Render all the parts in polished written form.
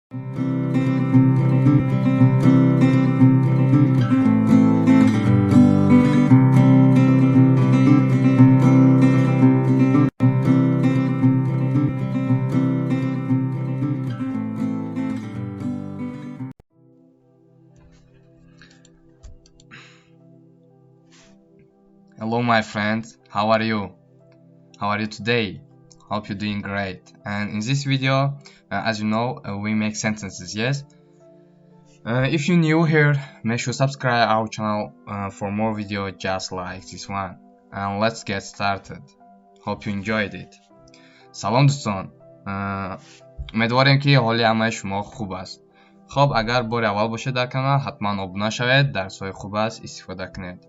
Hello my friends, how are you? How are you today? Hope you're doing great. And in this video, as you know, we make sentences, yes? If you're new here, make sure subscribe our channel for more video just like this one. And let's get started. Hope you enjoyed it. Салом дӯстон. Умедворем ки ҳоли ҳамаи шумо хуб аст. Хоб, агар бори аввал бошед дар канал, ҳатман обуна шавед, дарсҳои хуб аст, истифода кунед.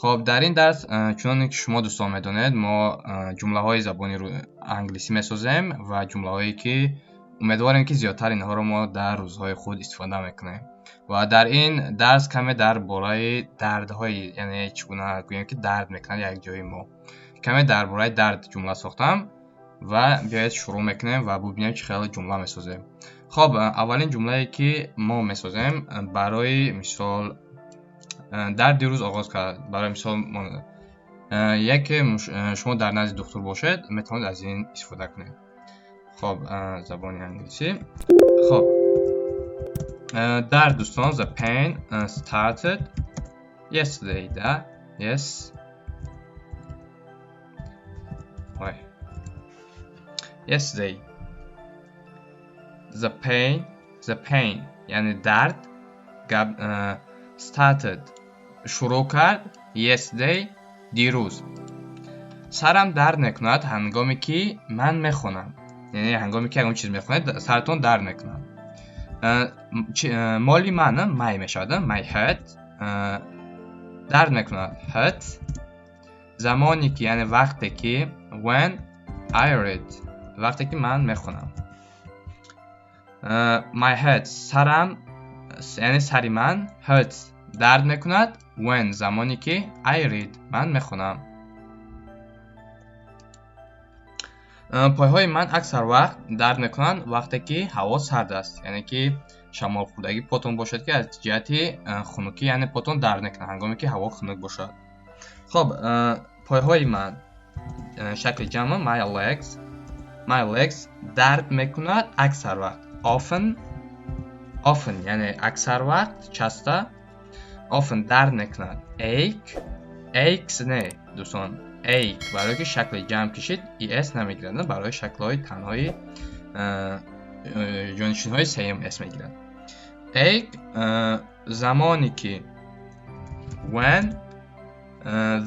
Хоб, дар ин дарс, чуноне ки шумо дӯстон медонед, мо ҷумлаҳои забони англисӣ месозем ва ҷумлаҳое ки умедворем ки зиёдтар инҳоро мо дар рӯзҳои худ истифода мекунем. Ва дар ин дарс каме дар бораи дардҳои, яъне чӣ гуна гӯем ки дард мекунад як ҷои мо. Каме дар бораи дард ҷумла сохтам ва биёед шурӯъ мекунем ва бубинем чӣ хел ҷумла месозем. Хоб, аввалин ҷумлае ки мо месозем, барои мисол дард дирӯз оғоз кард. Барои мисол, яке шумо дар назди духтур бошед, метавонед аз ин истифода кунед. Хоб, забони англисӣ. Хоб, дард дӯстон, the pain started yesterday, да? Yes. Ой. Yesterday. The pain, the pain, яъне дард started, шурӯъ кард, yesterday, дирӯз. Сарам дард мекунад ҳангоме ки ман мехонам. Яъне ҳангоме ки ягон чиз мехонед, саратон дард мекунад. Моли ман my мешавад, my head дард мекунад, hurt. Замоне ки, яъне вақте ки, when I read, вақте ки ман мехонам. My head, сарам, яъне сари ман, hurts, дард мекунад, when, замоне ки, I read, ман мехонам. Пойҳои ман аксар вақт дард мекунанд вақте ки ҳаво сард аст, яъне ки шамолхӯрдагӣ потон бошад, ки аз ҷиҳати хунукӣ, яъне потон дард мекунад ҳангоме ки ҳаво хунук бошад. Хоб, пойҳои ман, шакли ҷамъ, my legs, my legs дард мекунад аксар вақт, often, often яъне аксар вақт, часто, often дард мекунад, ache, aches не дӯстон, ache, барои ки шакли ҷамъ кишид es намегирад, барои шаклҳои танҳои ҷонишинҳои сеюм s мегирад. Ache, замоне ки, when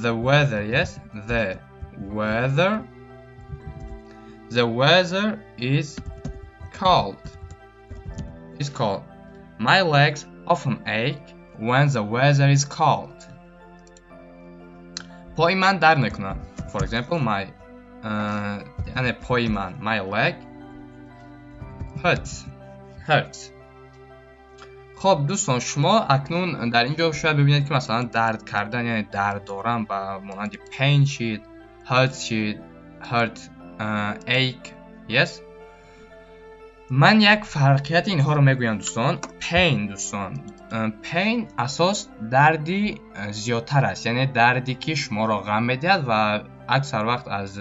the weather, yes, the weather, the weather is cold, is cold. My legs often ache when the weather is cold. Пои ман дард мекунад. For example, my, яъне пои ман, my leg hurts, hurts. Хоб дӯстон, шумо акнун дар ин ҷо шояд бибинед ки масалан дард кардан, яъне дард дорам ба монанди pain шид, hurt шид, hurt, ache, yes. Ман як фарқияти инҳоро мегӯям дӯстон. Pain дӯстон, pain асос дарди зиёдтар аст, яъне дарде ки шуморо ғам медиҳад ва аксар вақт аз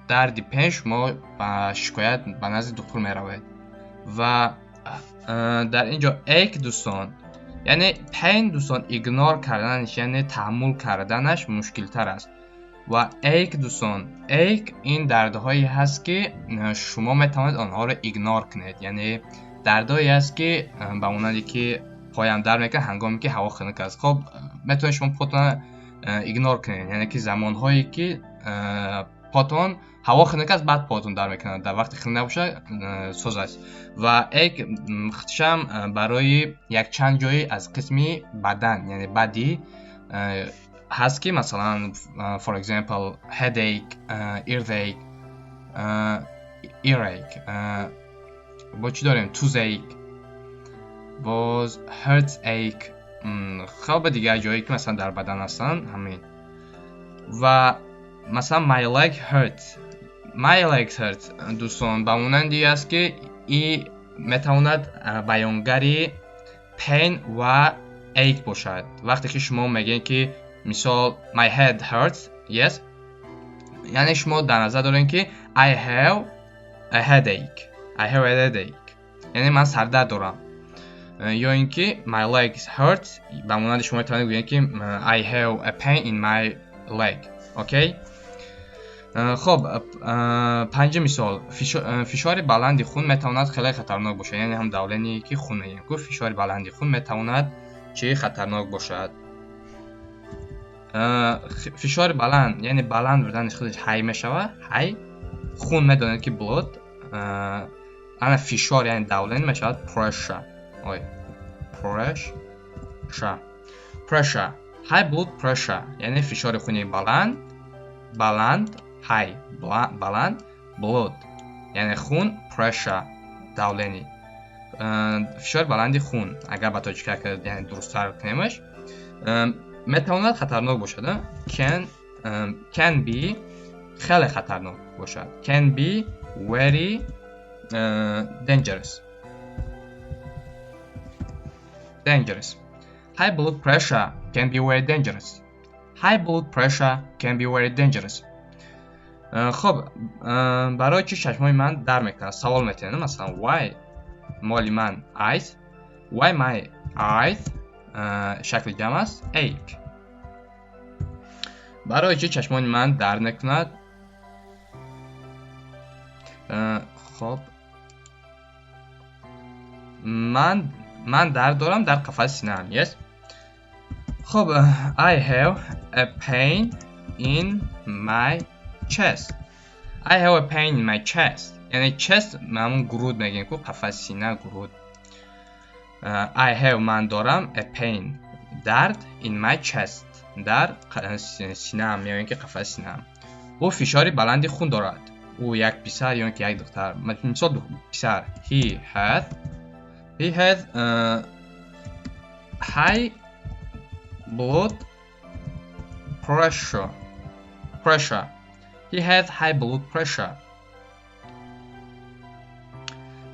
дарди pain шумо ба шикоят ба назди духтур меравед. Ва дар ин ҷо ache дӯстон, яъне pain дӯстон игнор карданаш, яъне таҳаммул карданаш мушкилтар аст. Ва ache дӯстон, ache ин дардҳое ҳаст ки шумо метавонед онҳоро игнор кунед, яъне дардҳое ҳаст ки ба монанди ки поям дард мекунад ҳангоме ки ҳаво хунук аст. Хоб, метавонед шумо потонро игнор кунед, яъне ки замонҳое ки потон ҳаво хунук аст, баъд потон дард мекунад, дар вақти хунук набошад соз аст. Ва ache худшам барои якчанд ҷои аз қисми бадан, яъне бади ҳаст ки масалан, for example, headache, earache, earache, бо чӣ дорем, toothache, боз heartache, хеле ба дигар ҷое ки масалан дар бадан ҳастанд ҳамин. Ва масалан my leg hurts, my leg hurts дӯстон ба монанди аст ки и Метавонад баёнгари pain ва ache бошад. Вақте ки шумо мегӯед, ки мисол "My head hurts", yes, яъне шумо дар назар доред, ки "I have a headache", "I have a headache", яъне ман сардард дорам. Ё ин ки "My legs hurt", ба монанди шумо метавонед гӯед, ки "I have a pain in my leg". Okay. Хоб, панҷум мисол: фишори баланди хун метавонад хеле хатарнок бошад. Яъне ҳам давление, ки хун мегӯем ку, фишори баланди хун метавонад чӣ хатарнок бошад. Фишори баланд, яъне баланд будани худаш high мешавад, high. Хун медонед, ки blood. Ана фишор, яъне давление мешавад pressure. Ой, pressure, pressure. High blood pressure, яъне фишори хуни баланд. Баланд, high, баланд, blood, яъне хун, pressure, давление. Фишори баланди хун, агар ба тоҷикӣ яъне дурусттар кунемаш, метавонад хатарнок бошад. Can be, хеле хатарнок бошад, can be very dangerous, dangerous. High blood pressure can be very dangerous. High blood pressure can be very dangerous. Хоб, барои чӣ чашмои ман дард мекунад, савол метиҳад. Масалан, why, моли ман eyes, why my eyes, шакли ҷамъ аст, ache. Барои чӣ чашмони ман дард мекунад? Хоб, ман дард дорам дар қафаси синаам, yes. Хоб, I have a pain in my chest. I have a pain in my chest, яъне chest ҳамун гуруд мегӯем ку, қафаси сина, гуруд. I have, ман дорам, a pain, дард, in my chest, дар синаам ё ин ки қафаси синаам. Ӯ фишори баланди хун дорад. Ӯ як писар ё ин ки як духтар, мисол, писар. He has high blood pressure. He has high blood pressure.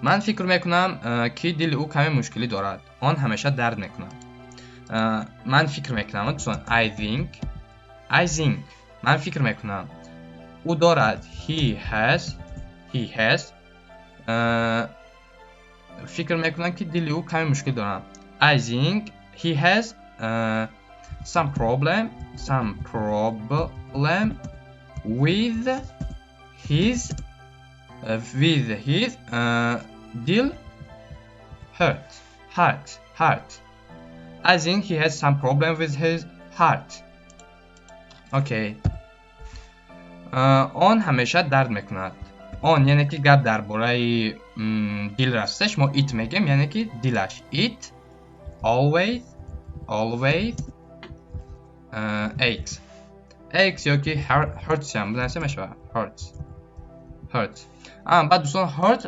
Ман фикр мекунам, ки дили ӯ каме мушкилӣ дорад, он ҳамеша дард мекунад. Ман фикр мекунам, дӯстон, I think, I think, ман фикр мекунам, ӯ дорад, he has, he has, фикр мекунам, ки дили ӯ каме мушкил дорад. I think he has some problem with his дил, heart, heart, heart. I think he has some problem with his heart. Okay. Он ҳамеша дард мекунад. Он, яъне ки гап дар бораи дил рафташ, мо it мегем, яъне ки дилаш. It always aches. Aches ё ки hurts ҳам бинависем мешавад. Hurts, hurts. Баъд, дӯстон, hurt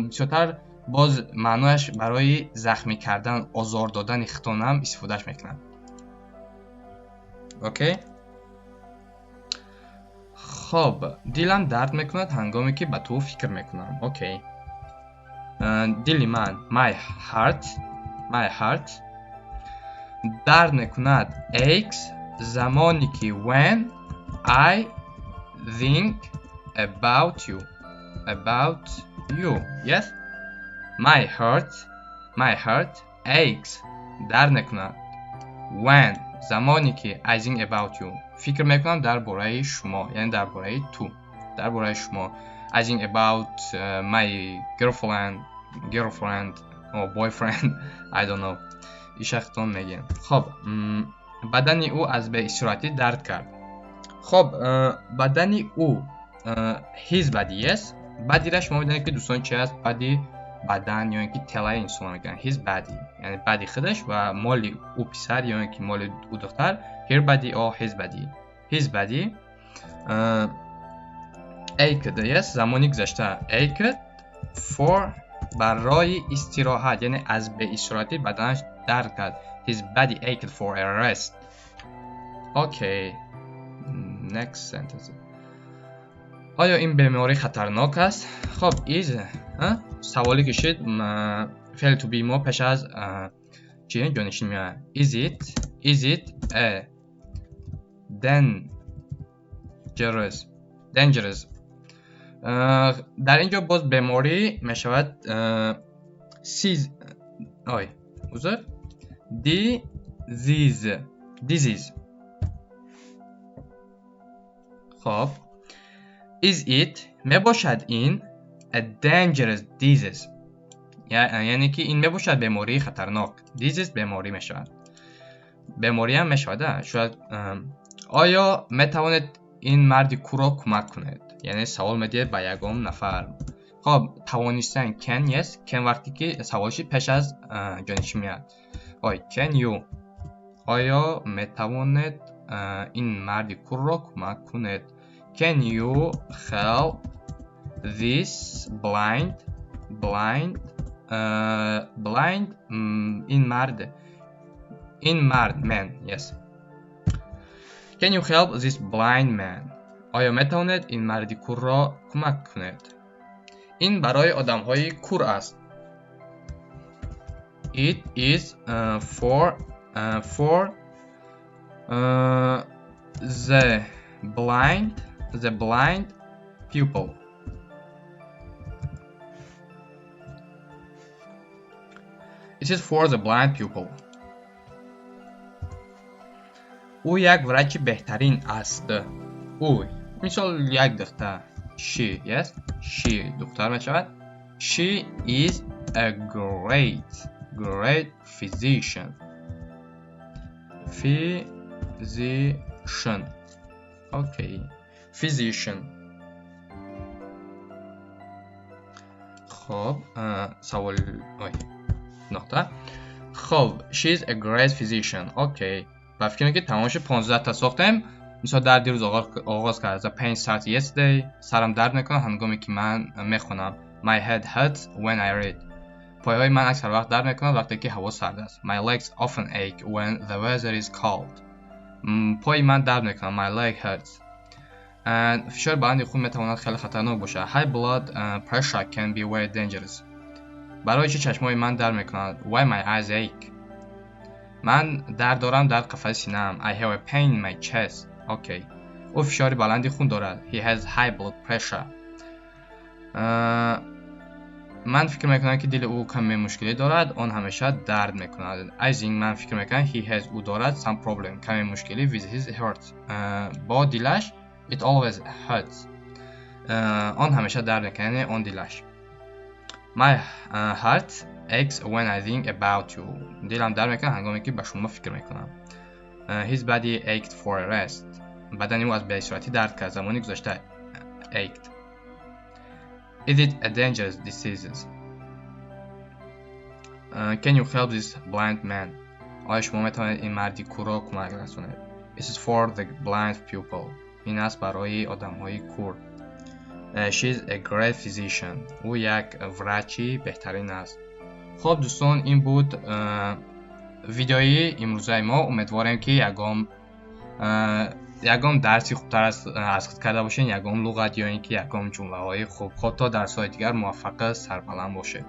бисёртар боз маънояш барои захмӣ кардан, озор додани хитонам истифодааш мекунанд. Okay. Хоб, дилам дард мекунад, ҳангоме ки ба ту фикр мекунам. Okay. Дили ман, my heart, my heart, дард мекунад, aches, замоне ки, when I think about you, about you, yes. My heart, my heart aches, дард мекунад, when, замоне ки, I think about you, фикр мекунам дар бораи шумо, яъне дар бораи ту, дар бораи шумо. I think about my girlfriend or boyfriend, I don't know, ишахтон мегӯем. Хоб, бадани ӯ аз беистироҳатӣ дард кард. Хоб, бадани ӯ, his body, yes. Body ра шумо медонед, ки, дӯстон, чи аст? Body, бадан ё ин ки телаи инсон мегӯянд. His body, яъне body худаш ва моли ӯ писар ё ин ки моли ӯ духтар, her body or his body. His body ached, yes, замони гузашта, ached for, барои истироҳат, яъне аз беистироҳатӣ баданаш дард кард. His body ached for a rest. Okay, next sentence. Оё ин беморӣ хатарнок аст? Хоб, is Саволе ки шид, феъли to be мо пеш аз чӣ ҷонишин меояд. Is it a dangerous. Дар ин ҷо боз беморӣ мешавад сиз, ой, узр, disease. Хоб, is it мебошад ин a dangerous disease, яъне ки ин мебошад бемории хатарнок. Disease беморӣ мешавад, бемориам мешавад. Шояд оё метавонед ин марди кӯрро кӯмак кунед, яъне савол медиҳед ба ягон нафар. Хоб, тавонистан can, yes, can вақте ки савол шид, пеш аз ҷонишин меояд. Ой, can you, оё метавонед ин марди кӯрро кӯмак кунед? Can you help this blind ин мард man, yes. Can you help this blind man? Оё метавонед ин марди кӯрро кӯмак кунед? Ин барои одамҳои кӯр аст. It is for the blind people. It is for the blind people. Ӯ як врачи беҳтарин аст. Ӯ, мисол, як духтар, she, yes, she духтар мешавад. She is a great physician. Okay, physician. Хоб, савол, ой, нуқта. Хоб, she is a great physician. Okay, ба фикрам, ки тамом шуд. 15 та сохтем. Мисол, дар дирӯз оғоз кард. The pain starts yesterday. Сарам дард мекунад, ҳангоме ки ман мехонам. My head hurts when I read. Пойҳои ман аксар вақт дард мекунад, вақте ки ҳаво сард аст. My legs often ache when the weather is cold. Пои ман дард мекунад. My leg hurts. Фишори баланди хун метавонад хеле хатарнок бошад. High blood pressure can be very dangerous. Барои чӣ чашмои ман дард мекунад? Why my eyes ache? Ман дард дорам дар қафаси синаам. I have a pain in my chest. Okay. Ӯ фишори баланди хун дорад. He has high blood pressure. Ман фикр мекунам, ки дили ӯ каме мушкилӣ дорад, он ҳамеша дард мекунад. I think, ман фикр мекунам, he has, ӯ дорад, some problem, каме мушкилӣ, with his heart, бо дилаш. It always hurts. Он ҳамеша дард мекунад, яъне он дилаш. My heart aches when I think about you. Дилам дард мекунад, ҳангоме ки ба шумо фикр мекунам. His body ached for a rest. Бадани ӯ аз бесуръатӣ дард кард. Замони гузашта, ached. Is it a dangerous disease? Can you help this blind man? Оё шумо метавонед ин марди кӯрро кӯмак расонед? It is for the blind people. Ин аст барои одамҳои кӯр. She is a great physician. Ӯ як врачи беҳтарин аст. Хоб, дӯстон, ин буд видеои имрӯзаи мо. Умедворем, ки ягон дарси хубтар аз худ карда бошед, ягон луғат ё ин ки ягон ҷумлаҳои хуб. Хоб, то дарсҳои дигар муваффақу сарбаланд бошед.